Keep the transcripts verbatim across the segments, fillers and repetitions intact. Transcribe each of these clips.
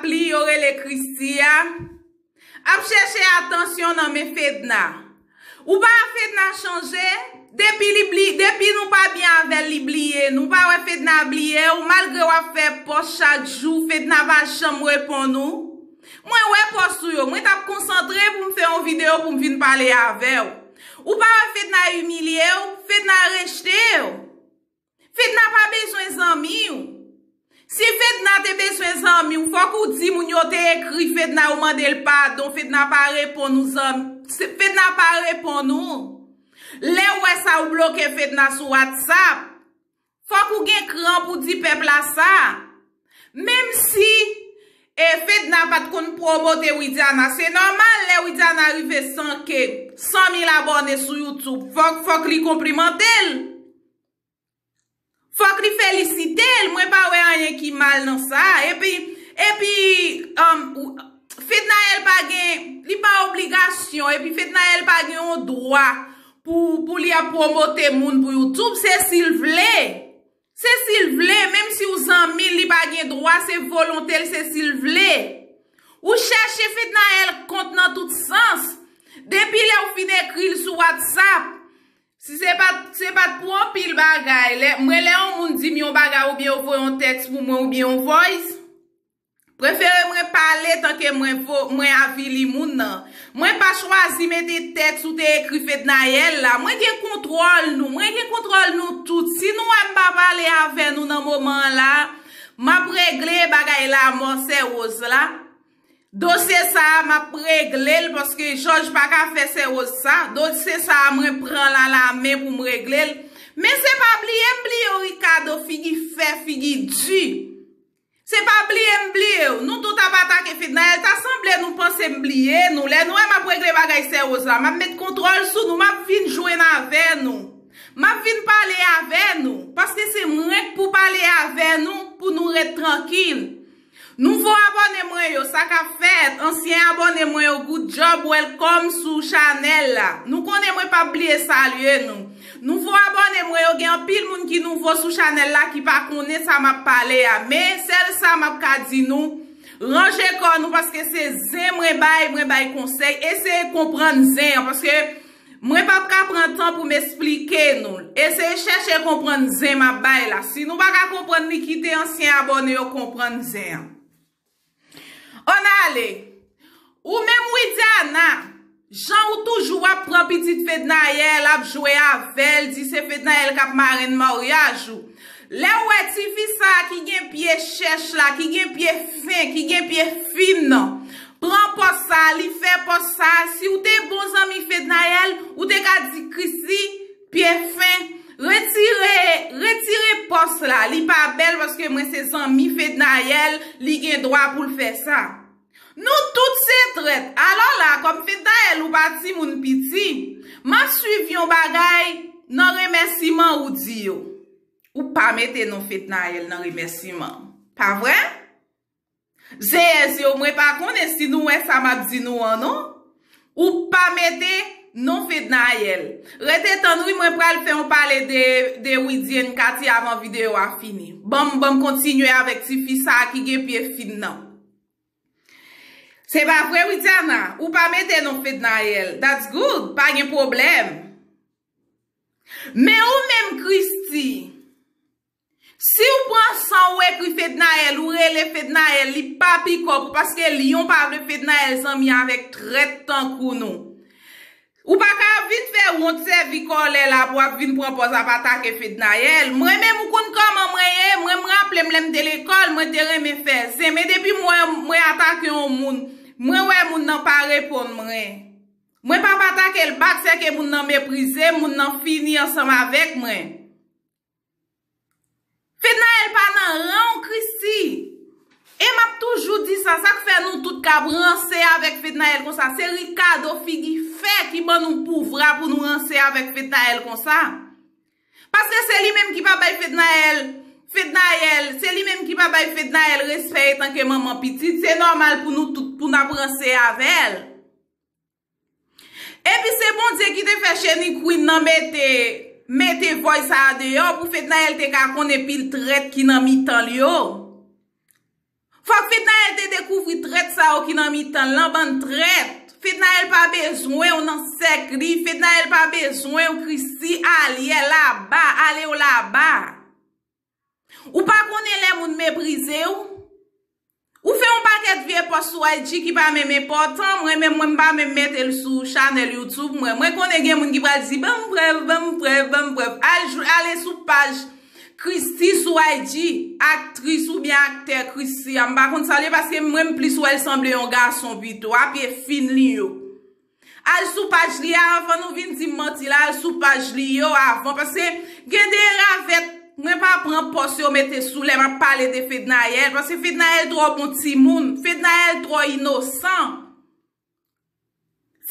pli yo rele Christie a, ap chèche atansyon nan men Fedna. Ou pa wè Fedna chanje? Depi li bli, depi nou pa byen avè l, li bliye nou. Ou pa wè Fedna bliye w, malgre w ap fè pòs chak jou, Fedna pa janm reponn ou. Mwen wè pòs ou yo, mwen t ap konsantre pou m fè yon videyo pou m vin pale avè w. Ou pa wè Fedna imilye w, Fedna rejte w. Fedna pa bezwen zanmi w. Si Fedna te bezwen zanmi w, fòk ou di moun yo te ekri Fedna, ou mande l padon, Fedna pa reponn ou zanmi, se- Fedna pa reponn ou. Lè w wè sa, ou bloke Fedna sou WhatsApp. Fòk ou gen kran pou di pèp la sa. Menm si e Fedna pa t konn pwomote Widiana, se nòmal lè Widiana rive san ke, san mil abòne sou YouTube, fòk, fòk li konplimante l. Fòk li felisite l, mwen pa wè anyen ki mal nan sa. Epi, epi, um, Fednaelle pa gen, li pa obligasyon, epi Fednaelle pa gen yon dwa pou, pou li ap pwomote moun pou YouTube, se si l vle. Se si l vle, menm si w zanmi l, li pa gen dwa, se volonte l, se si l vle. Ou chèche Fednaelle kont nan tout sans. Depi lè w fin ekri l sou WhatsApp, si se pa, se pa t pou anpil bagay, lè, mwen lè yon moun di m yon bagay oubyen yo voye yon tèks pou mwen oubyen yon voice, prefere mwen pale tanke mwen vo, mwen avili moun nan. Mwen pa chwazi mete tèks ou te ekri Fednaelle la. Mwen gen kontwòl nou, mwen gen kontwòl nou tout. Si nou wè m pa pale avè nou nan moman an la, m ap regle bagay la mò Sè Rose la. Dosye sa a, m ap regle l paske Jòj pa ka fè Sè Rose sa. Dosye sa a, mwen pran l alamen pou m regle l. Men se pa bliye m bliye w, Ricardo, figi fè, figi di. Se pa bliye m bliye w. Nou tout ap atake Fednaelle. Ta sanble nou panse m bliye nou. Lè nou wè m ap regle bagay Sè Rose la, m ap met kontwòl sou nou, m ap vin jwenn avè nou. M ap vin pale avè nou. Paske se mwen k pou pale avè nou, pou nou ret trankil. Nouvo abòne mwen yo, sa k ap fèt? Ansyen abòne mwen yo, good job, welcome sou chanèl la. Nou konnen mwen p ap bliye salye nou. Nouvo abòne mwen yo, gen anpil moun ki nouvo sou chanèl la ki pa konnen sa m ap pale a. Men, sèl sa m ap ka di nou, ranje kò nou paske se zen mwen bay, mwen bay konsèy. Eseye konprann zen an, paske mwen p ap ka pran tan pou m esplike nou. Eseye chèche konprann zen m ap bay la. Si nou pa ka konprann li, kite ansyen abòne yo konprann zen an. Ann ale. Ou menm Widiana, jan ou toujou ap pran pitit Fednaelle, ap jwe avè l, di se Fednaelle k ap marenn maryaj ou. Lè w wè tifi sa a ki gen pye chèch la, ki gen pye fen, ki gen pye fin nan, pran pòz sa a, li fè pòz sa a, si w te bon zanmi Fednaelle, ou te ka di, Christie, pye fen, retire, retire pòz la, li pa bèl paske mwen se zanmi Fednaelle, li gen dwa pou l fè sa. Nou tout se trèt. Alò la, kòm Fednaelle ou pa timoun piti, m ap swiv yon bagay nan remèsiman ou di yo. Ou pa mete non Fednaelle nan remèsiman. Pa vre? Zeyèz yo, mwen pa konnen si nou wè sa m ap di nou an non. Ou pa mete non Fednaelle. Rete tann wi, mwen pral fè yon pale de, de Widiane Katy avan videyo a fini. Ban m, ban m kontinye avèk tifi sa a ki gen pye fin nan. Se pa vre, Widiana? Ou pa mete non Fednaelle. That's good. Pa gen pwoblèm. Men ou menm, Christie, si w pran san w ekri Fednaelle, ou rele Fednaelle, li pa pikòp ou paske Lyon pa vle Fednaelle zanmi avèk trèt tankou nou. Ou pa ka vin fè wont sèvi kòlè la pou w ap vin pran pòz ap atake Fednaelle. Mwen menm ou konn kòman mwen ye, mwen m raple m lè m te lekòl, mwen te renmen fè zen. Men depi mwen, mwen atake yon moun, mwen wè moun nan pa reponn mwen. Mwen p ap atake l bak, sèke moun nan meprize m, moun nan fini ansanm avèk mwen. Fednaelle pa nan ran w, Christie. E m ap toujou di sa, sa k fè nou tout k ap ranse avèk Fednaelle konsa, se Ricardo figi fè ki ban nou pouvwa pou nou ranse avèk Fednaelle konsa. Paske se li menm ki pa bay Fednaelle, Fednaelle, se li menm ki pa bay Fednaelle respè etanke manman pitit, se nòmal pou nou tout, pou n ap ranse avè l. Epi se Bondye ki te fè Chérie Queen nan mete, mete voice sa a deyò pou Fednaelle te ka konnen pil trèt ki nan mitan l yo. Fòk Fednaelle te dekouvri trèt sa yo ki nan mitan l lan, bann trèt. Fednaelle pa bezwen w nan sèk li. Fednaelle pa bezwen w, Christie, Aliel, laba, ale w laba. Ou pa konnen lè moun meprize w? Ou fè yon pakèt vye pòs sou I G ki pa menm enpòtan, mwen menm, mwen m pa menm mete l sou chanèl YouTube mwen. Mwen konnen gen moun ki pral di, "Ban m prèv, ban m prèv, ban m prèv." Al jwe, ale sou paj Christie sou I G, aktris oubyen aktè Christie a. M pa konn sa l ye, paske mwen m plis wè l sanble yon gason pito, a pye fin li yo. Al sou paj li a avan nou vin di m manti la, al sou paj li yo avan, paske gen de ravèt, mwen pa pran pòs yo mete sou lè m ap pale de Fednaelle, paske Fednaelle twò bon timoun, Fednaelle twò inosan.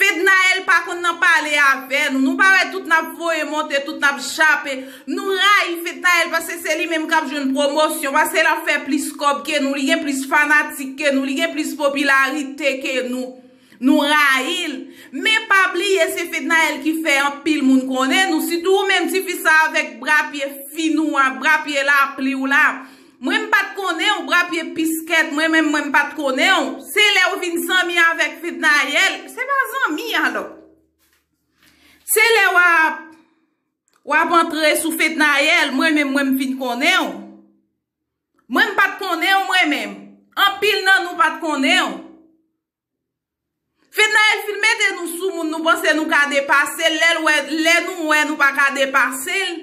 Fednaelle pa konn nan pale avè nou. Nou pa wè tout n ap voye monte, tout n ap jape. Nou rayi Fednaelle paske se li menm k ap jwenn pwomosyon, paske l ap fè plis kòb ke nou, li gen plis fanatik ke nou, li gen plis popilarite ke nou. Nou rayi l. Men pa bliye se Fednaelle ki fè anpil moun konnen nou, sitou ou menm tifi sa avèk bra pye fin ou a, bra pye lapli w la. Mwen m pa t konnen w, bra pye piskèt, mwen menm mwen m pa t konnen w. Se lè w vin zanmi avèk Fednaelle, se pa zanmi alò. Se lè w ap, w ap antre sou Fednaelle, mwen menm mwen m vin konnen w. Mwen m pa t konnen w mwen menm. Anpil nan nou pa t konnen w. Fednaelle fin mete nou sou moun, nou panse nou ka depase l, lè l wè, lè nou wè nou pa ka depase l,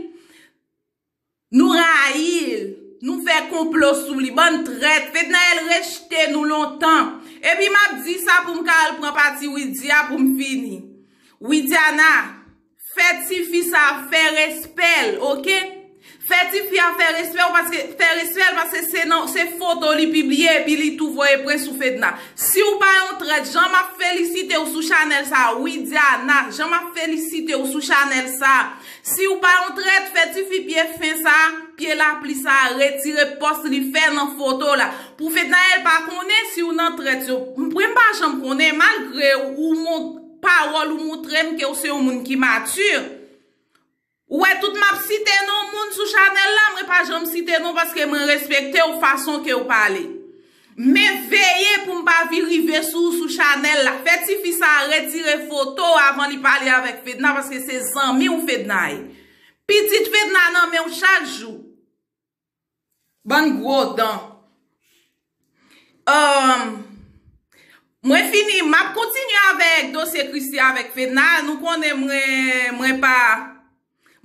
nou rayi l, nou fè konplo sou li, bann trèt. Fednaelle rejte nou lontan. Epi m ap di sa pou m ka al pran pati Widy a pou m fini. Widiana, fè tifi sa fè respè l, oke? Fè tifi a fè respè w, paske, fè respè l, paske se nan, se foto li pibliye epi li tou voye pran sou Fedna. Si w pa yon trèt, jan m ap felisite w sou chanèl sa, Widiana, jan m ap felisite w sou chanèl sa. Si w pa yon trèt, fè tifi pye fen sa, pye lapli sa, retire pòs li fè nan foto la. Pou Fednaelle pa konnen si w nan trèt yo. Mwen m pa janm konnen, malgre ou mont, pawòl ou montre m ke w se yon moun ki mati. Ou wè, tout m ap site non moun sou chanèl la, mwen pa janm site non paske mwen respekte w fason ke w pale. Men veye pou m pa vin rive sou ou sou chanèl la. Fè tifi sa a retire foto w avan li pale avèk Fedna, paske se zanmi w Fedna ye. Pitit Fedna nan men w chak jou. Bann gwo dan. Ahn, mwen fini, m ap kontinye avèk dosye Christie avèk Fedna. Nou konnen mwen, mwen pa,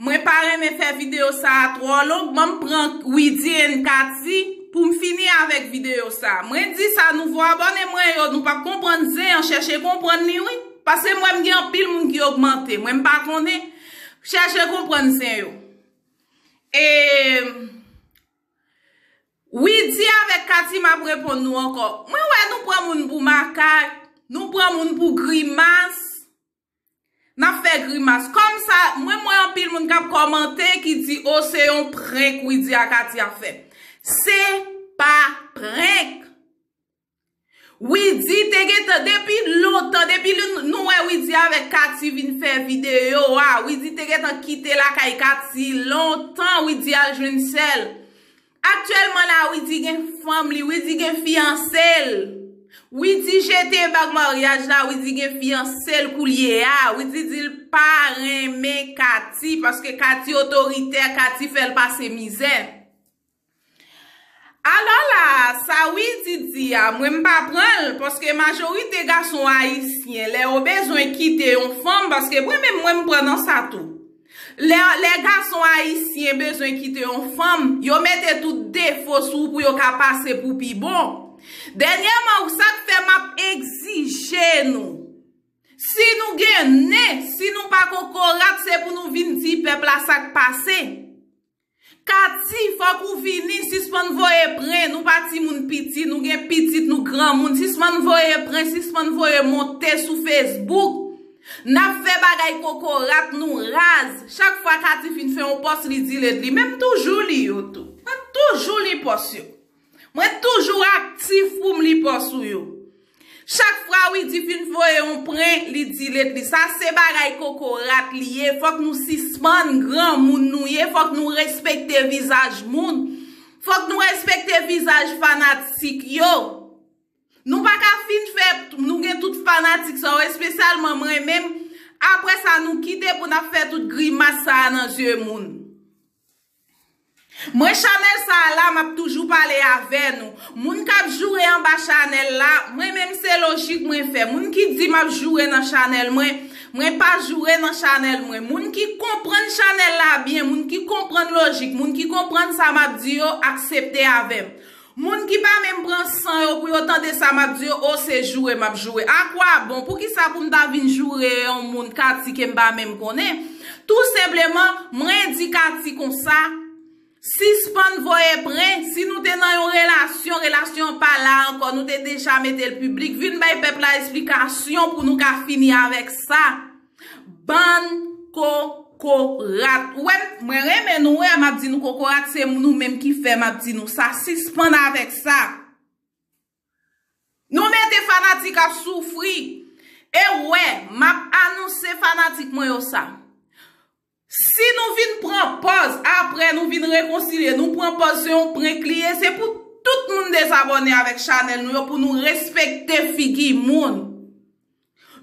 mwen pa renmen fè videyo sa a twò long. Ban m pran Widy and Katy pou m fini avèk videyo sa a. Mwen di sa, nouvo abòne mwen yo, nou p ap konprann zen an, chèche konprann li wi. Paske mwen m gen anpil moun ki ogmante, mwen m pa konnen. Chèche konprann zen yo. E Widy avèk Katy, m ap reponn nou ankò. Mwen wè nou pran moun pou makak, nou pran moun pou grimas. N ap fè grimas. Kòm sa, mwen, mwen anpil moun k ap kòmante ki di, "O, se yon prank Widy a Katy ap fè." Se pa prank. Widy te gentan, depi lontan, depi l-, nou wè Widy avèk Katy vin fè videyo a, Widy te gentan kite lakay Katy lontan, Widy al jwenn sè l. Aktyèlman la, Widy gen fanm li, Widy gen fiyanse l. Widy jete bag maryaj la, Widy gen fiyanse l koulye a. Widy di l pa renmen Katy, paske Katy otoritè, Katy fè l pase mizè. Alò la, sa Widy di a, mwen m pa pran l, paske majorite gason ayisyen, lè yo bezwen kite yon fanm, paske mwen menm, mwen m pran nan sa tou. Lè, lè gason ayisyen bezwen kite yon fanm, yo mete tout defo sou ou pou yo ka pase pou pi bon. Dènyèman, sa k fè m ap egzije nou, si nou gen nen, si nou pa kokorat, se pou nou vin di pèp la sa k pase. Katy, fòk ou vini, sispann voye prank, nou pa timoun piti, nou gen pitit, nou granmoun, sispann voye prank, sispann voye monte sou Facebook. N ap fè bagay kokorat, nou raz. Chak fwa Katy fin fè yon pòs, li delete li. Men m toujou li yo tou. Mwen toujou li pòs yo. Mwen toujou aktif pou m li pòs ou yo. Chak fwa Widy fin voye yon prank, li delete li. Sa se bagay kokorat li ye. Fòk nou sispann granmoun nou ye. Fòk nou respekte vizaj moun. Fòk nou respekte vizaj fanatik yo. Nou pa ka fin fè, nou gen tout fanatik sa yo, espesyalman mwen menm. Apre sa, nou kite pou n ap fè tout grimas sa a nan zye moun. Mwen, chanèl sa a la, m ap toujou pale avè nou. Moun k ap joure anba chanèl la, mwen menm se lojik mwen fè. Moun ki di m ap joure nan chanèl mwen, mwen pa joure nan chanèl mwen. Moun ki konprann chanèl la byen, moun ki konprann lojik, moun ki konprann sa m ap di yo, aksepte avè m. Moun ki pa menm pran san yo pou yo tande sa m ap di yo, o se joure m ap joure. Akwabon, poukisa pou m ta vin joure yon moun Katy ke m pa menm konnen? Tou senpleman, mwen di Katy konsa, sispann voye prank. Si nou te nan yon relasyon, relasyon an pa la ankò, nou te deja mete l piblik. Vin bay pèp la esplikasyon pou nou ka fini avèk sa. Bann kokorat. Ou wè, mwen renmen nou, wè, m ap di nou kokorat, se nou menm ki fè m ap di nou sa. Sispann avèk sa. Nou mete fanatik ap soufri. E wè, m ap anonse fanatik mwen yo sa. Si nou vin pran pòz, apre nou vin rekonsilye, nou pran pòz se yon prank li ye, se pou tout moun dezabòne avèk chanèl nou yo, pou nou respekte figi moun.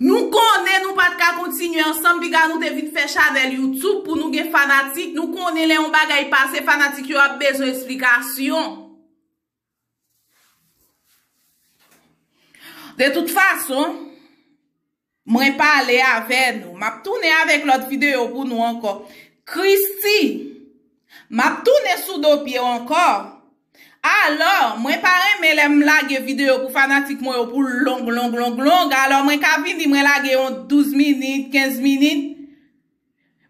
Nou konnen nou pa t ka kontinye ansanm, piga nou te vin fè chanèl YouTube pou nou gen fanatik. Nou konnen lè yon bagay pase, fanatik yo ap bezwen esplikasyon. De tout fason, mwen pale avè nou. M ap tounen avèk lòt videyo pou nou ankò. Christy, m ap tounen sou do pye w ankò. Alò, mwen pa renmen lè m lage videyo pou fanatik mwen yo pou long, long, long, long. Alò, mwen ka vini, mwen lage yon douz minit, kenz minit.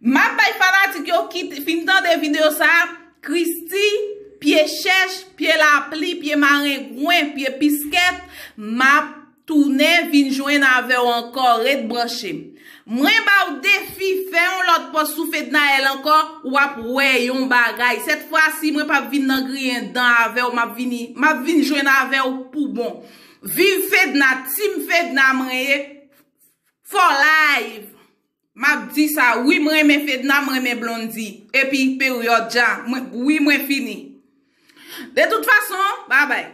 M ap bay fanatik yo ki t-, fin tande videyo sa a, Christy, pye chèch, pye lapli, pye marengwen, pye piskèt, m ap tounen vin jwenn avè w ankò, ret branche. Mwen ba w defi, fè yon lòt pòz sou Fednaelle ankò, w ap wè yon bagay. Sèt fwa si mwen p ap vin nan griyen dan avè w, m ap vini, m ap vin jwenn avè w pou bon. Viv Fedna, Team Fedna mwen ye, for life. M ap di sa, wi, m renmen Fedna, m renmen Blondy. Epi, peryòd ja, mwen, wi, mwen fini. De tout fason, babay.